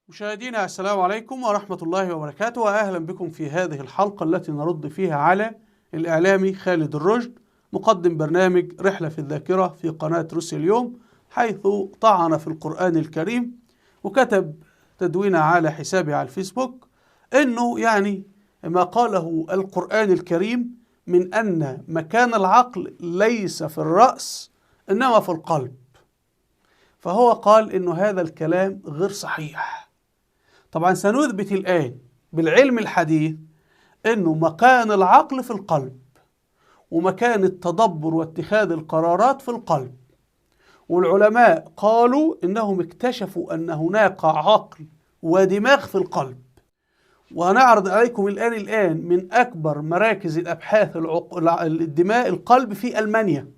مشاهدينا، السلام عليكم ورحمة الله وبركاته، وأهلا بكم في هذه الحلقة التي نرد فيها على الإعلامي خالد الرشد، مقدم برنامج رحلة في الذاكرة في قناة روسيا اليوم، حيث طعن في القرآن الكريم وكتب تدوينه على حسابه على الفيسبوك أنه يعني ما قاله القرآن الكريم من أن مكان العقل ليس في الرأس إنما في القلب. فهو قال أنه هذا الكلام غير صحيح. طبعا سنثبت الآن بالعلم الحديث أنه مكان العقل في القلب، ومكان التدبر واتخاذ القرارات في القلب. والعلماء قالوا إنهم اكتشفوا أن هناك عقل ودماغ في القلب. وهنعرض عليكم الآن من أكبر مراكز الأبحاث الدماء القلب في ألمانيا،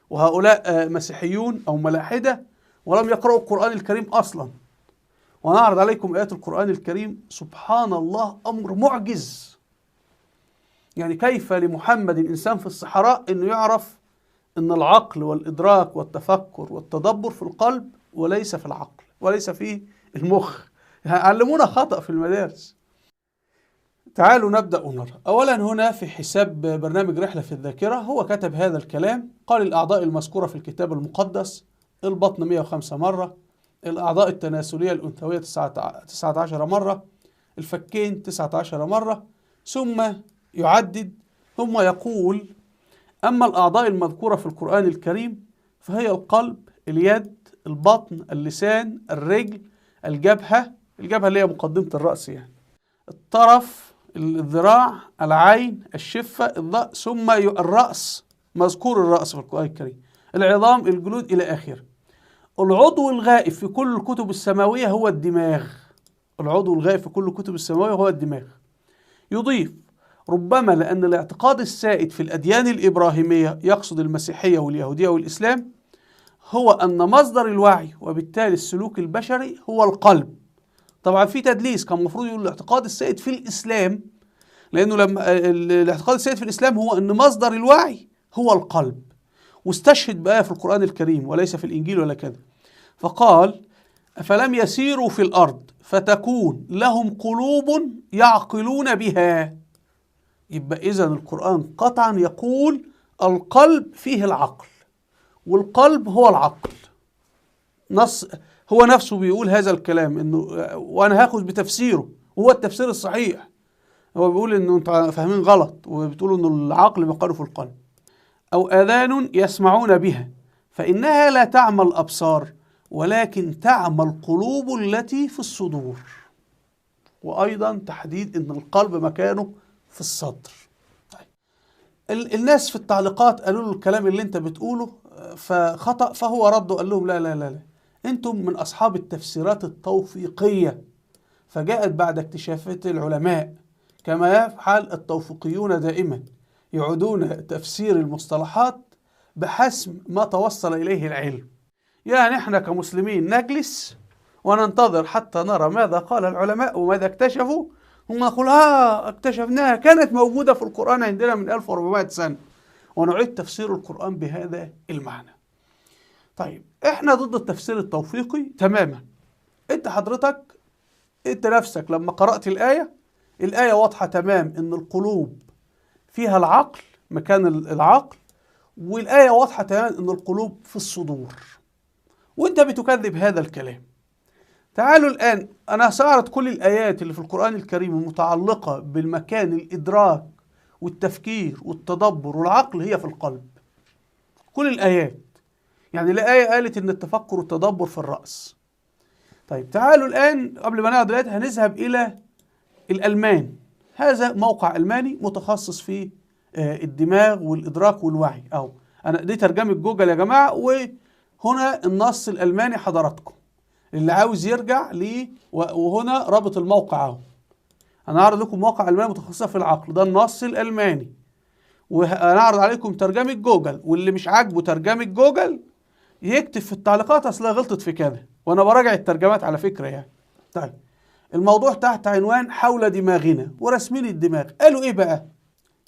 وهؤلاء مسيحيون أو ملاحدة ولم يقرأوا القرآن الكريم أصلا. ونعرض عليكم آيات القرآن الكريم. سبحان الله، أمر معجز. يعني كيف لمحمد الإنسان في الصحراء أنه يعرف أن العقل والإدراك والتفكر والتدبر في القلب وليس في العقل وليس في المخ؟ علمونا خطأ في المدارس. تعالوا نبدأ ونرى. أولا هنا في حساب برنامج رحلة في الذاكرة هو كتب هذا الكلام، قال: الأعضاء المذكورة في الكتاب المقدس، البطن 105 مرة، الأعضاء التناسلية الأنثوية 19 مرة، الفكين 19 مرة، ثم يعدد ثم يقول: أما الأعضاء المذكورة في القرآن الكريم فهي القلب، اليد، البطن، اللسان، الرجل، الجبهة، الجبهة اللي هي مقدمة الرأس يعني، الطرف، الذراع، العين، الشفة، الضأ، ثم الرأس، مذكور الرأس في القرآن الكريم، العظام، الجلود، إلى آخره. العضو الغائب في كل الكتب السماوية هو الدماغ. العضو الغائب في كل الكتب السماوية هو الدماغ. يضيف: ربما لأن الاعتقاد السائد في الأديان الإبراهيمية، يقصد المسيحية واليهودية والإسلام، هو أن مصدر الوعي وبالتالي السلوك البشري هو القلب. طبعا في تدليس، كان المفروض يقول الاعتقاد السائد في الإسلام، لأنه لما الاعتقاد السائد في الإسلام هو أن مصدر الوعي هو القلب، واستشهد بآية في القرآن الكريم وليس في الإنجيل ولا كذا. فقال: أفلم يسيروا في الأرض فتكون لهم قلوب يعقلون بها. يبقى إذن القرآن قطعا يقول القلب فيه العقل، والقلب هو العقل. نص هو نفسه بيقول هذا الكلام، إنه وأنا هاخد بتفسيره وهو التفسير الصحيح. هو بيقول إنه أنتوا فاهمين غلط وبتقولوا إنه العقل مقاله في القلب. أو آذان يسمعون بها فإنها لا تعمى الأبصار ولكن تعمى القلوب التي في الصدور. وأيضا تحديد إن القلب مكانه في الصدر. طيب، الناس في التعليقات قالوا له الكلام اللي انت بتقوله فخطأ، فهو رد وقال لهم: لا لا لا لا، انتم من أصحاب التفسيرات التوفيقية، فجاءت بعد اكتشافات العلماء، كما يفعل التوفيقيون دائما، يعودون تفسير المصطلحات بحسب ما توصل إليه العلم. يعني احنا كمسلمين نجلس وننتظر حتى نرى ماذا قال العلماء وماذا اكتشفوا، ثم نقول اكتشفناها، كانت موجودة في القرآن عندنا من 1400 سنة، ونعيد تفسير القرآن بهذا المعنى. طيب، احنا ضد التفسير التوفيقي تماما. انت حضرتك، انت نفسك لما قرأت الآية، الآية واضحة تمام ان القلوب فيها العقل، مكان العقل، والآية واضحة تمام ان القلوب في الصدور، وانت بتكذب هذا الكلام. تعالوا الآن أنا سأعرض كل الآيات اللي في القرآن الكريم المتعلقة بالمكان الإدراك والتفكير والتدبر والعقل هي في القلب. كل الآيات، يعني الآية قالت إن التفكر والتدبر في الرأس. طيب، تعالوا الآن قبل ما نعرض الآيات هنذهب إلى الألمان. هذا موقع ألماني متخصص في الدماغ والإدراك والوعي. أهو أنا دي ترجمة جوجل يا جماعة، وهنا النص الألماني حضراتكم اللي عاوز يرجع ليه، وهنا رابط الموقع اهو. انا هعرض لكم موقع الماني متخصصه في العقل، ده النص الالماني، وهنعرض عليكم ترجمه جوجل، واللي مش عاجبه ترجمه جوجل يكتب في التعليقات اصل غلطت في كذا، وانا براجع الترجمات على فكره يعني. طيب، الموضوع تحت عنوان حول دماغنا ورسمين الدماغ. قالوا ايه بقى؟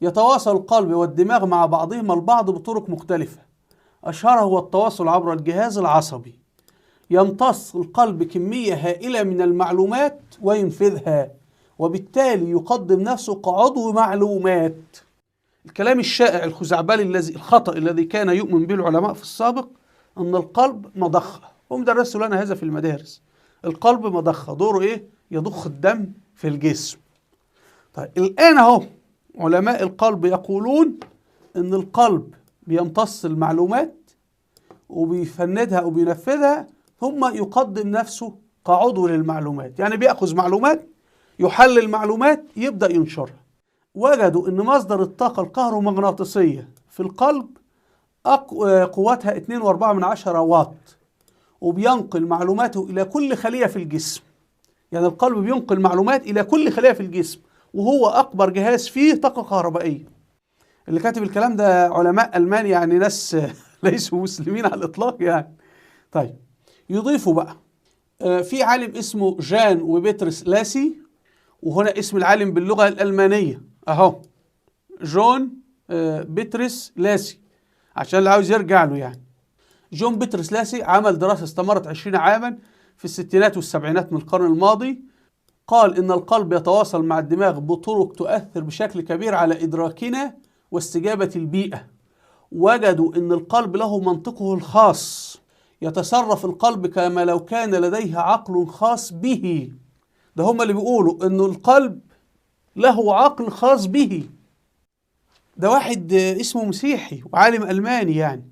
يتواصل القلب والدماغ مع بعضهما البعض بطرق مختلفه، اشهرها هو التواصل عبر الجهاز العصبي. يمتص القلب كمية هائلة من المعلومات وينفذها، وبالتالي يقدم نفسه كعضو معلومات. الكلام الشائع الخزعبلي الذي الخطأ الذي كان يؤمن به العلماء في السابق أن القلب مضخة، هم درسوا لنا هذا في المدارس. القلب مضخة، دوره إيه؟ يضخ الدم في الجسم. طيب الآن أهو علماء القلب يقولون أن القلب بيمتص المعلومات وبيفندها وبينفذها، ثم يقدم نفسه كعضو للمعلومات، يعني بيأخذ معلومات، يحلل معلومات، يبدأ ينشرها. وجدوا أن مصدر الطاقة الكهرومغناطيسية في القلب قوتها 2.4 واط، وبينقل معلوماته إلى كل خلية في الجسم. يعني القلب بينقل معلومات إلى كل خلية في الجسم، وهو أكبر جهاز فيه طاقة كهربائية. اللي كاتب الكلام ده علماء ألمان، يعني ناس ليسوا مسلمين على الإطلاق يعني. طيب يضيفوا بقى في عالم اسمه جان وبيترس لاسي، وهنا اسم العالم باللغة الألمانية أهو، جون بيترس لاسي، عشان اللي عاوز يرجع له يعني. جون بيترس لاسي عمل دراسة استمرت 20 عاما في الستينات والسبعينات من القرن الماضي. قال إن القلب يتواصل مع الدماغ بطرق تؤثر بشكل كبير على إدراكنا واستجابة البيئة. وجدوا إن القلب له منطقه الخاص، يتصرف القلب كما لو كان لديه عقل خاص به. ده هم اللي بيقولوا إنه القلب له عقل خاص به. ده واحد اسمه مسيحي وعالم ألماني يعني.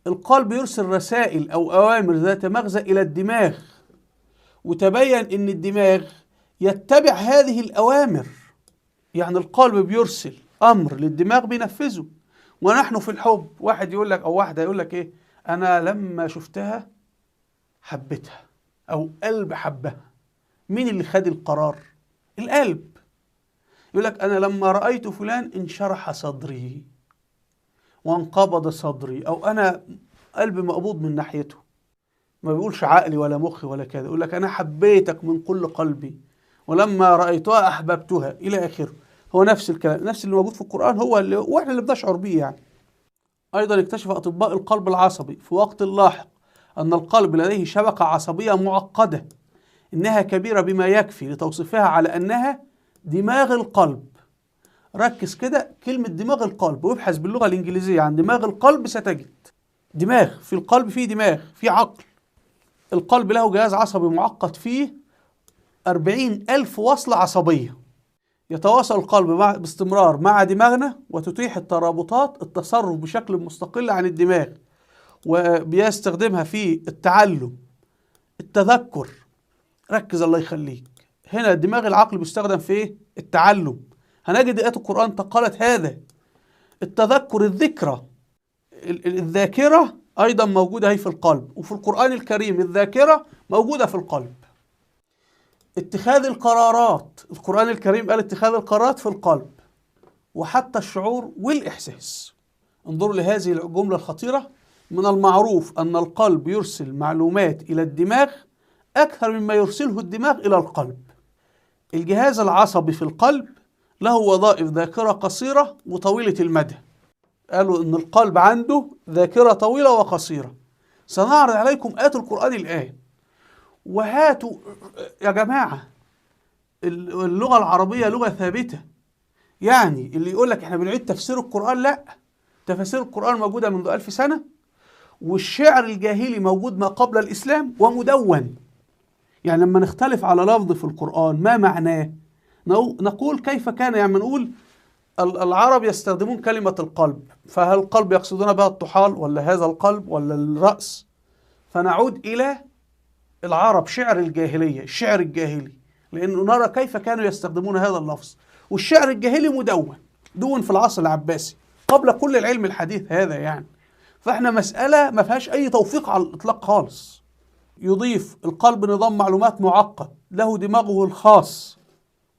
القلب يرسل رسائل أو أوامر ذات مغزى إلى الدماغ، وتبين إن الدماغ يتبع هذه الأوامر. يعني القلب بيرسل أمر للدماغ بينفذه. ونحن في الحب واحد يقول لك أو واحدة يقول لك إيه، أنا لما شفتها حبيتها، أو قلب حبها. مين اللي خد القرار؟ القلب. يقول لك أنا لما رأيت فلان انشرح صدري وانقبض صدري، أو أنا قلبي مقبوض من ناحيته. ما بيقولش عقلي ولا مخي ولا كذا، يقول لك أنا حبيتك من كل قلبي ولما رأيتها أحببتها إلى آخره. هو نفس الكلام، نفس اللي موجود في القرآن، هو اللي وإحنا اللي بنشعر بيه يعني. أيضا اكتشف أطباء القلب العصبي في وقت لاحق أن القلب لديه شبكة عصبية معقدة، إنها كبيرة بما يكفي لتوصيفها على أنها دماغ القلب. ركز كده، كلمة دماغ القلب، وابحث باللغة الإنجليزية عن دماغ القلب ستجد دماغ في القلب، فيه دماغ، فيه عقل. القلب له جهاز عصبي معقد فيه 40,000 وصلة عصبية. يتواصل القلب باستمرار مع دماغنا، وتتيح الترابطات التصرف بشكل مستقل عن الدماغ، وبيستخدمها في التعلم، التذكر. ركز الله يخليك، هنا دماغ العقل بيستخدم في التعلم. هنجد آيات القرآن تقالت هذا. التذكر، الذكرى، الذاكرة أيضا موجودة هي في القلب، وفي القرآن الكريم الذاكرة موجودة في القلب. اتخاذ القرارات، القرآن الكريم قال اتخاذ القرارات في القلب، وحتى الشعور والإحساس. انظروا لهذه الجملة الخطيرة: من المعروف أن القلب يرسل معلومات إلى الدماغ أكثر مما يرسله الدماغ إلى القلب. الجهاز العصبي في القلب له وظائف ذاكرة قصيرة وطويلة المدى. قالوا إن القلب عنده ذاكرة طويلة وقصيرة. سنعرض عليكم آيات القرآن الآن. وهاتوا يا جماعة، اللغة العربية لغة ثابتة. يعني اللي يقول لك احنا بنعيد تفسير القرآن، لا، تفاسير القرآن موجودة منذ 1000 سنة، والشعر الجاهلي موجود ما قبل الإسلام ومدون. يعني لما نختلف على لفظ في القرآن ما معناه، نقول كيف كان. يعني نقول العرب يستخدمون كلمة القلب، فهل القلب يقصدون بها الطحال ولا هذا القلب ولا الرأس؟ فنعود إلى العرب، شعر الجاهلية، الشعر الجاهلي، لأنه نرى كيف كانوا يستخدمون هذا اللفظ. والشعر الجاهلي مدون، دون في العصر العباسي قبل كل العلم الحديث هذا يعني. فإحنا مسألة ما فيهاش أي توفيق على الإطلاق خالص. يضيف القلب نظام معلومات معقد له دماغه الخاص،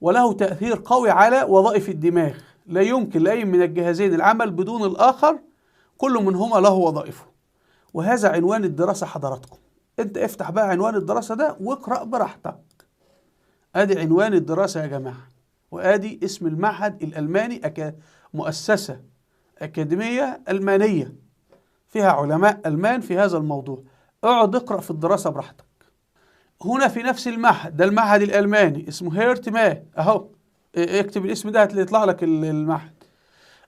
وله تأثير قوي على وظائف الدماغ. لا يمكن لأي من الجهازين العمل بدون الآخر، كل منهما له وظائفه. وهذا عنوان الدراسة حضراتكم. انت افتح بقى عنوان الدراسة ده واقرأ براحتك. ادي عنوان الدراسة يا جماعة، وادي اسم المعهد الألماني، مؤسسة أكاديمية ألمانية فيها علماء ألمان في هذا الموضوع. اقعد اقرأ في الدراسة براحتك. هنا في نفس المعهد ده، المعهد الألماني اسمه هيرت ما، أهو اكتب الاسم ده هتلاقي يطلع لك المعهد.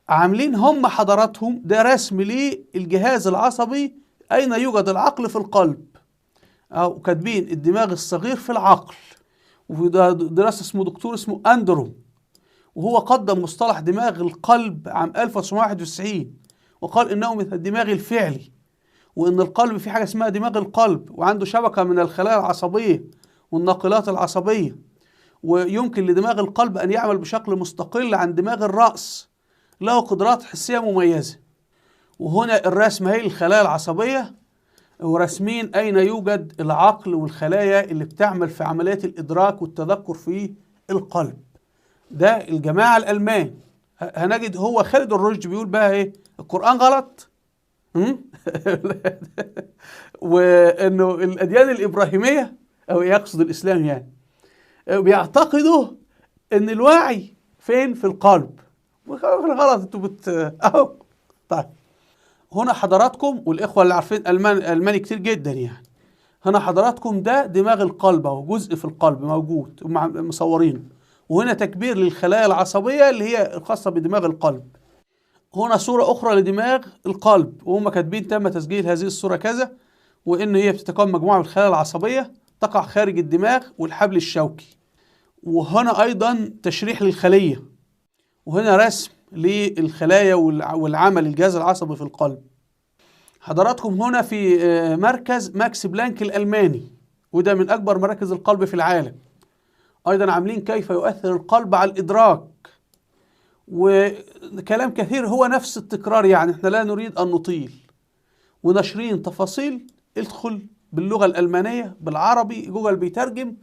عاملين هم حضراتهم ده رسم للجهاز العصبي، أين يوجد العقل في القلب، أو كاتبين الدماغ الصغير في العقل. وفي دراسة اسمه دكتور اسمه أندرو، وهو قدم مصطلح دماغ القلب عام 1991، وقال إنه مثل الدماغ الفعلي، وإن القلب في حاجة اسمها دماغ القلب، وعنده شبكة من الخلايا العصبية والناقلات العصبية، ويمكن لدماغ القلب أن يعمل بشكل مستقل عن دماغ الرأس، له قدرات حسية مميزة. وهنا الرسم هي الخلايا العصبية، ورسمين أين يوجد العقل والخلايا اللي بتعمل في عمليات الإدراك والتذكر في القلب. ده الجماعة الألمان. هنجد هو خالد الرشد بيقول بقى إيه؟ القرآن غلط، وإنه الأديان الإبراهيمية، أو يقصد الإسلام يعني، بيعتقدوا إن الوعي فين؟ في القلب. غلط، انتوا أهو. طيب هنا حضراتكم والإخوة اللي عارفين ألماني كتير جدا يعني، هنا حضراتكم ده دماغ القلب أهو، جزء في القلب موجود مصورينه، وهنا تكبير للخلايا العصبية اللي هي الخاصة بدماغ القلب. هنا صورة أخرى لدماغ القلب، وهم كاتبين تم تسجيل هذه الصورة كذا، وإن هي بتتكون مجموعة من الخلايا العصبية تقع خارج الدماغ والحبل الشوكي. وهنا أيضا تشريح للخلية، وهنا رسم للخلايا والعمل الجهاز العصبي في القلب. حضراتكم هنا في مركز ماكس بلانك الألماني، وده من أكبر مراكز القلب في العالم. أيضا عاملين كيف يؤثر القلب على الإدراك، وكلام كثير هو نفس التكرار، يعني احنا لا نريد أن نطيل، ونشرين تفاصيل. ادخل باللغة الألمانية، بالعربي، جوجل بيترجم،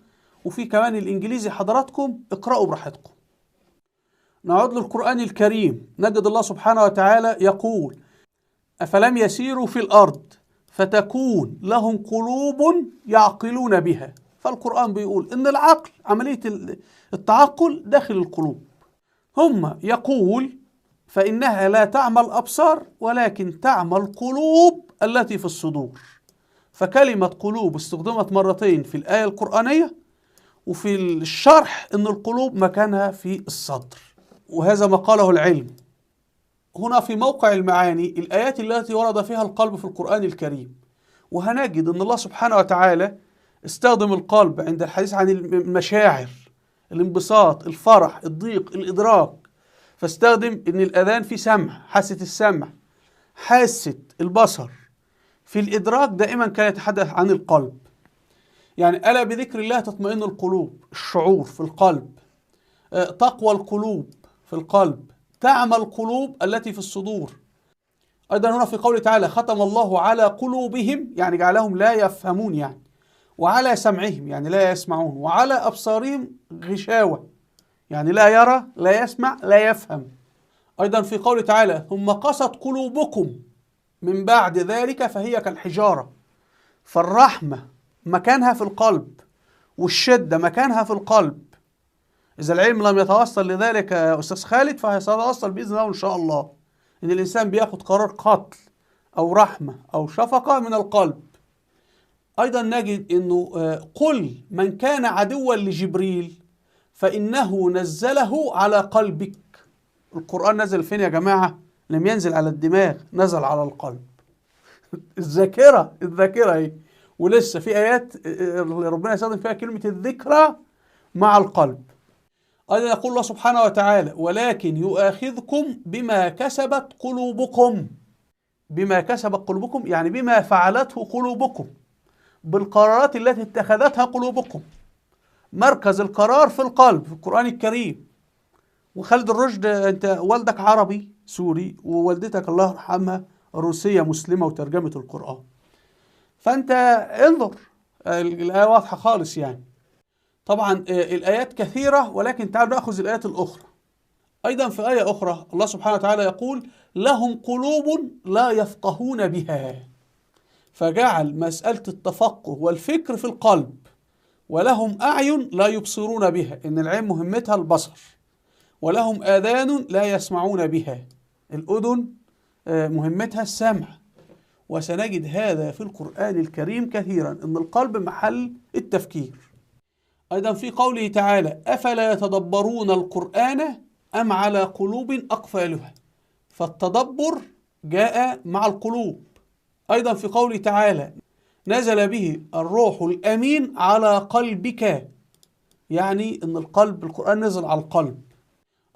وفي كمان الإنجليزي، حضراتكم اقرأوا براحتكم. نعود للقرآن الكريم، نجد الله سبحانه وتعالى يقول: أفلم يسيروا في الأرض فتكون لهم قلوب يعقلون بها. فالقرآن بيقول إن العقل، عملية التعقل داخل القلوب. هم يقول: فإنها لا تعمى الأبصار ولكن تعمى القلوب التي في الصدور. فكلمة قلوب استخدمت مرتين في الآية القرآنية، وفي الشرح إن القلوب مكانها في الصدر، وهذا ما قاله العلم. هنا في موقع المعاني الآيات التي ورد فيها القلب في القرآن الكريم، وهنجد أن الله سبحانه وتعالى استخدم القلب عند الحديث عن المشاعر، الانبساط، الفرح، الضيق، الإدراك. فاستخدم أن الأذان في سمع، حاسة السمع، حاسة البصر. في الإدراك دائما كان يتحدث عن القلب، يعني ألا بذكر الله تطمئن القلوب، الشعور في القلب، تقوى القلوب في القلب، تعمى القلوب التي في الصدور. أيضا هنا في قوله تعالى: ختم الله على قلوبهم، يعني جعلهم لا يفهمون يعني، وعلى سمعهم يعني لا يسمعون، وعلى أبصارهم غشاوة، يعني لا يرى، لا يسمع، لا يفهم. أيضا في قوله تعالى: ثم قست قلوبكم من بعد ذلك فهي كالحجارة. فالرحمة مكانها في القلب، والشدة مكانها في القلب. إذا العلم لم يتوصل لذلك يا أستاذ خالد فسيتوصل بإذن الله إن شاء الله، إن الإنسان بياخد قرار قتل أو رحمة أو شفقة من القلب. أيضا نجد إنه قل من كان عدوا لجبريل فإنه نزله على قلبك. القرآن نزل فين يا جماعة؟ لم ينزل على الدماغ، نزل على القلب. الذاكرة، الذاكرة اهي، ولسه في آيات ربنا يستخدم فيها كلمة الذكرى مع القلب. أيضا يقول الله سبحانه وتعالى: ولكن يؤاخذكم بما كسبت قلوبكم. بما كسبت قلوبكم يعني بما فعلته قلوبكم، بالقرارات التي اتخذتها قلوبكم. مركز القرار في القلب في القرآن الكريم. وخالد الرشد، أنت والدك عربي سوري ووالدتك الله يرحمها روسية مسلمة وترجمة القرآن، فأنت انظر، الآية واضحة خالص يعني. طبعا الآيات كثيرة، ولكن تعالوا نأخذ الآيات الأخرى. أيضا في آية أخرى الله سبحانه وتعالى يقول: لهم قلوب لا يفقهون بها. فجعل مسألة التفقه والفكر في القلب. ولهم أعين لا يبصرون بها، إن العين مهمتها البصر. ولهم آذان لا يسمعون بها، الأذن مهمتها السمع. وسنجد هذا في القرآن الكريم كثيرا، أن القلب محل التفكير. أيضا في قوله تعالى: أفلا يتدبرون القرآن أم على قلوب أقفالها. فالتدبر جاء مع القلوب. أيضا في قوله تعالى: نزل به الروح الأمين على قلبك، يعني أن القلب، القرآن نزل على القلب.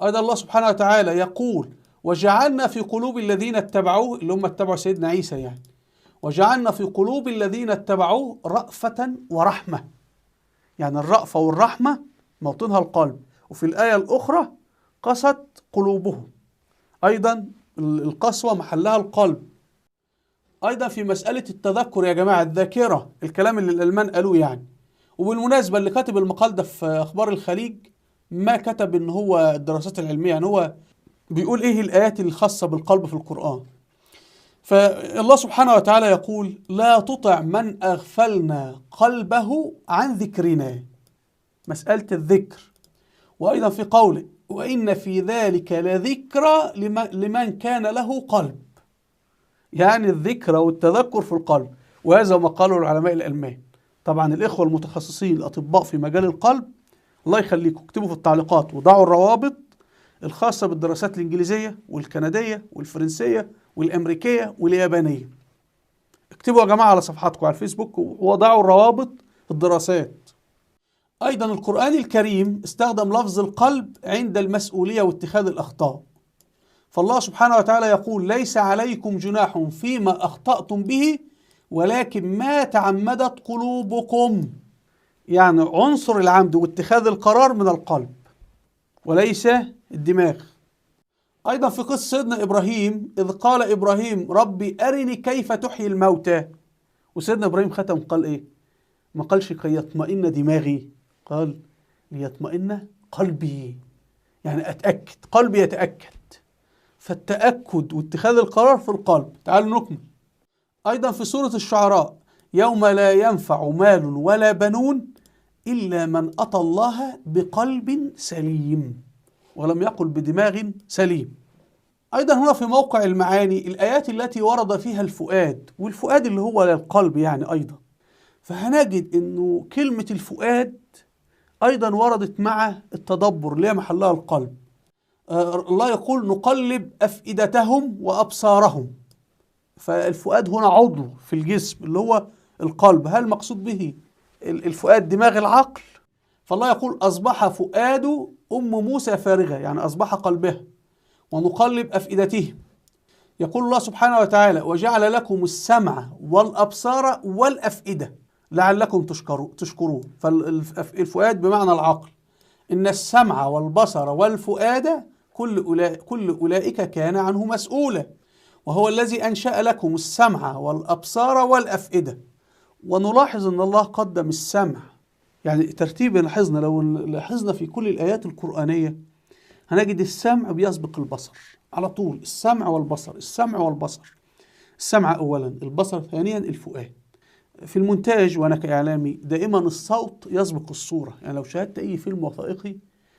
أيضا الله سبحانه وتعالى يقول: وجعلنا في قلوب الذين اتبعوه، اللي هم اتبعوا سيدنا عيسى يعني، وجعلنا في قلوب الذين اتبعوه رأفة ورحمة، يعني الرأفة والرحمة موطنها القلب. وفي الآية الأخرى: قست قلوبهم، أيضا القسوة محلها القلب. أيضا في مسألة التذكر يا جماعة، الذاكرة، الكلام اللي الألمان قالوه يعني. وبالمناسبة اللي كاتب المقال ده في أخبار الخليج ما كتب إن هو الدراسات العلمية، يعني هو بيقول إيه الآيات الخاصة بالقلب في القرآن. فالله سبحانه وتعالى يقول: لا تطع من أغفلنا قلبه عن ذكرنا، مسألة الذكر. وأيضا في قوله: وإن في ذلك لذكرى لمن كان له قلب، يعني الذكرى والتذكر في القلب. وهذا ما قاله العلماء الألمان. طبعا الإخوة المتخصصين الأطباء في مجال القلب الله يخليكم اكتبوا في التعليقات وضعوا الروابط الخاصة بالدراسات الإنجليزية والكندية والفرنسية والأمريكية واليابانية. اكتبوا يا جماعة على صفحاتكم على الفيسبوك وضعوا الروابط الدراسات. أيضا القرآن الكريم استخدم لفظ القلب عند المسؤولية واتخاذ الأخطاء. فالله سبحانه وتعالى يقول: ليس عليكم جناح فيما أخطأتم به ولكن ما تعمدت قلوبكم، يعني عنصر العمد واتخاذ القرار من القلب وليس الدماغ. أيضا في قصة سيدنا إبراهيم: إذ قال إبراهيم ربي أرني كيف تحيي الموتى. وسيدنا إبراهيم ختم قال إيه؟ ما قالش كي يطمئن دماغي، قال ليطمئن قلبي، يعني أتأكد، قلبي يتأكد. فالتأكد واتخاذ القرار في القلب. تعالوا نكمل. أيضا في سورة الشعراء: يوم لا ينفع مال ولا بنون إلا من أتى الله بقلب سليم، ولم يقل بدماغ سليم. أيضا هنا في موقع المعاني الآيات التي ورد فيها الفؤاد، والفؤاد اللي هو للقلب يعني أيضا، فهنجد أنه كلمة الفؤاد أيضا وردت مع التدبر اللي هي محلها القلب. الله يقول: نقلب أفئدتهم وأبصارهم. فالفؤاد هنا عضو في الجسم اللي هو القلب، هل مقصود به الفؤاد دماغ العقل؟ فالله يقول: أصبح فؤاد أم موسى فارغة، يعني أصبح قلبها، ونقلب أفئدتهم. يقول الله سبحانه وتعالى: وجعل لكم السمع والأبصار والأفئدة لعلكم تشكرون. فالفؤاد بمعنى العقل، إن السمع والبصر والفؤاد كل أولئك كان عنه مسؤولا، وهو الذي أنشأ لكم السمع والأبصار والأفئدة. ونلاحظ أن الله قدم السمع، يعني ترتيب لاحظنا، لو لاحظنا في كل الآيات القرآنية هنجد السمع بيسبق البصر على طول، السمع والبصر، السمع والبصر، السمع أولا، البصر ثانيا، الفؤاد. في المونتاج وأنا كإعلامي دائما الصوت يسبق الصورة، يعني لو شاهدت أي فيلم وثائقي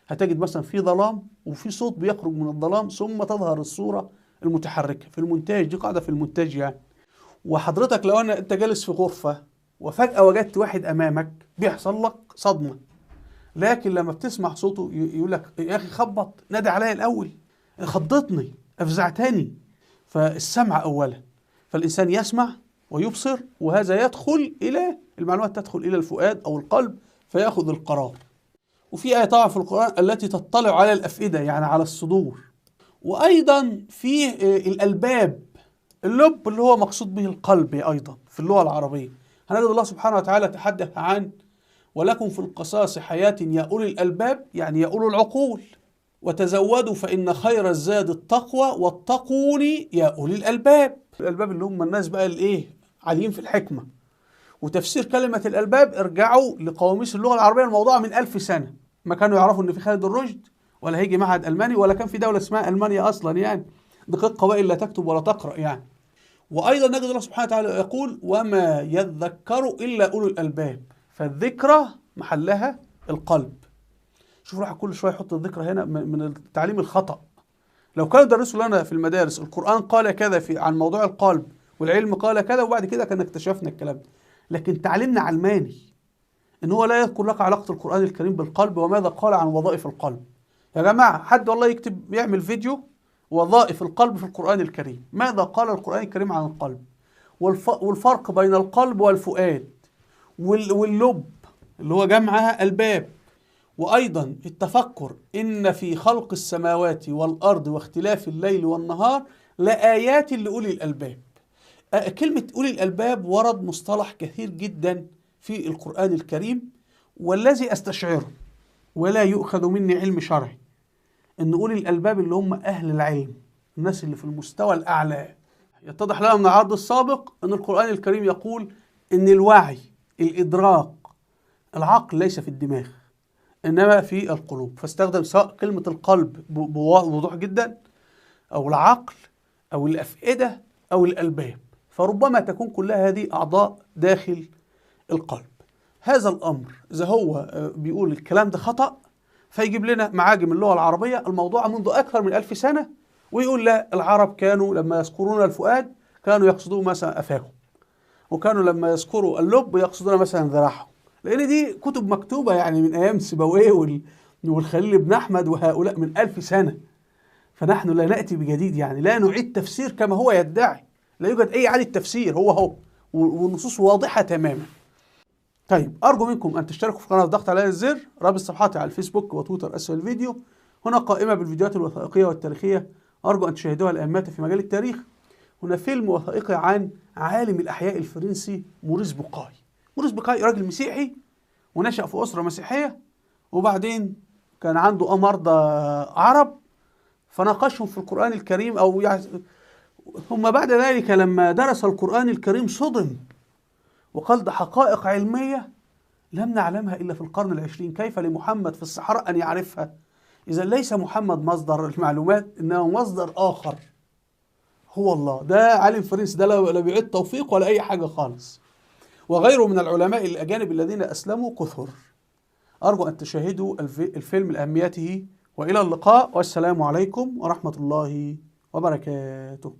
هتجد مثلا في ظلام وفي صوت بيخرج من الظلام ثم تظهر الصورة المتحركة. في المونتاج دي قاعدة في المونتاج يعني. وحضرتك لو أنت جالس في غرفة وفجأة وجدت واحد أمامك بيحصل لك صدمة، لكن لما بتسمع صوته يقول لك يا أخي خبط، نادي عليا الأول، خضتني، أفزعتني. فالسمع أولا، فالإنسان يسمع ويبصر، وهذا يدخل إلى المعلومات، تدخل إلى الفؤاد أو القلب فيأخذ القرار. وفي آية طبعا في القرآن التي تطلع على الأفئدة، يعني على الصدور. وأيضا في الألباب، اللب اللي هو مقصود به القلب أيضا في اللغة العربية. هنجد الله سبحانه وتعالى تحدث عن ولكم في القصاص حياة يا أولي الألباب، يعني يا أولي العقول، وتزودوا فإن خير الزاد التقوى واتقوني يا أولي الألباب. الألباب اللي هم الناس بقى الإيه، عاليين في الحكمة. وتفسير كلمة الألباب ارجعوا لقواميس اللغة العربية الموضوع من 1000 سنة، ما كانوا يعرفوا إن في خالد الرشد ولا هيجي معهد ألماني ولا كان في دولة اسمها ألمانيا أصلا، يعني دقيق قبائل لا تكتب ولا تقرأ يعني. وأيضا نجد الله سبحانه وتعالى يقول وما يذكر إلا أولو الألباب، فالذكرى محلها القلب. شوف راح كل شوية يحط الذكرى هنا من التعليم الخطأ. لو كانوا درسوا لنا في المدارس القرآن قال كذا في عن موضوع القلب والعلم قال كذا، وبعد كده كان اكتشفنا الكلام ده. لكن تعليمنا علماني، إن هو لا يذكر لك علاقة القرآن الكريم بالقلب وماذا قال عن وظائف القلب. يا جماعة حد والله يكتب يعمل فيديو وظائف القلب في القرآن الكريم، ماذا قال القرآن الكريم عن القلب، والفرق بين القلب والفؤاد واللب اللي هو جمعها الباب، وأيضا التفكر إن في خلق السماوات والأرض واختلاف الليل والنهار لآيات لأولي الألباب. كلمة أولي الألباب ورد مصطلح كثير جدا في القرآن الكريم، والذي أستشعره ولا يؤخذ مني علم شرعي إن أولي الألباب اللي هم أهل العلم، الناس اللي في المستوى الأعلى. يتضح لنا من العرض السابق أن القرآن الكريم يقول إن الوعي، الإدراك، العقل ليس في الدماغ إنما في القلوب، فاستخدم سواء كلمة القلب بوضوح جدا أو العقل أو الأفئدة أو الألباب، فربما تكون كلها هذه أعضاء داخل القلب. هذا الأمر إذا هو بيقول الكلام ده خطأ، فيجيب لنا معاجم اللغة العربية الموضوعة منذ أكثر من 1000 سنة، ويقول لا، العرب كانوا لما يذكرون الفؤاد كانوا يقصدون مثلا أفاهم، وكانوا لما يذكروا اللب يقصدون مثلا ذراعهم، لأن دي كتب مكتوبة يعني من أيام سيبويه والخليل بن أحمد وهؤلاء من 1000 سنة. فنحن لا نأتي بجديد، يعني لا نعيد تفسير كما هو يدعي، لا يوجد أي إعادة تفسير، هو هو والنصوص واضحة تماما. طيب أرجو منكم أن تشتركوا في القناة والضغط على الزر، رابط صفحاتي على الفيسبوك وتويتر أسفل الفيديو. هنا قائمة بالفيديوهات الوثائقية والتاريخية، أرجو أن تشاهدوها لأهميتها في مجال التاريخ. هنا فيلم وثائقي عن عالم الأحياء الفرنسي موريس بوكاي. موريس بوكاي راجل مسيحي ونشأ في أسرة مسيحية، وبعدين كان عنده مرضى عرب فناقشهم في القرآن الكريم، أو يعني ثم بعد ذلك لما درس القرآن الكريم صدم وقال ده حقائق علمية لم نعلمها إلا في القرن العشرين، كيف لمحمد في الصحراء أن يعرفها؟ إذا ليس محمد مصدر المعلومات، إنه مصدر آخر هو الله. ده عالم فرنسي، ده لا بيعيد توفيق ولا أي حاجة خالص. وغيره من العلماء الأجانب الذين أسلموا كثر. أرجو أن تشاهدوا الفيلم لأهميته، وإلى اللقاء، والسلام عليكم ورحمة الله وبركاته.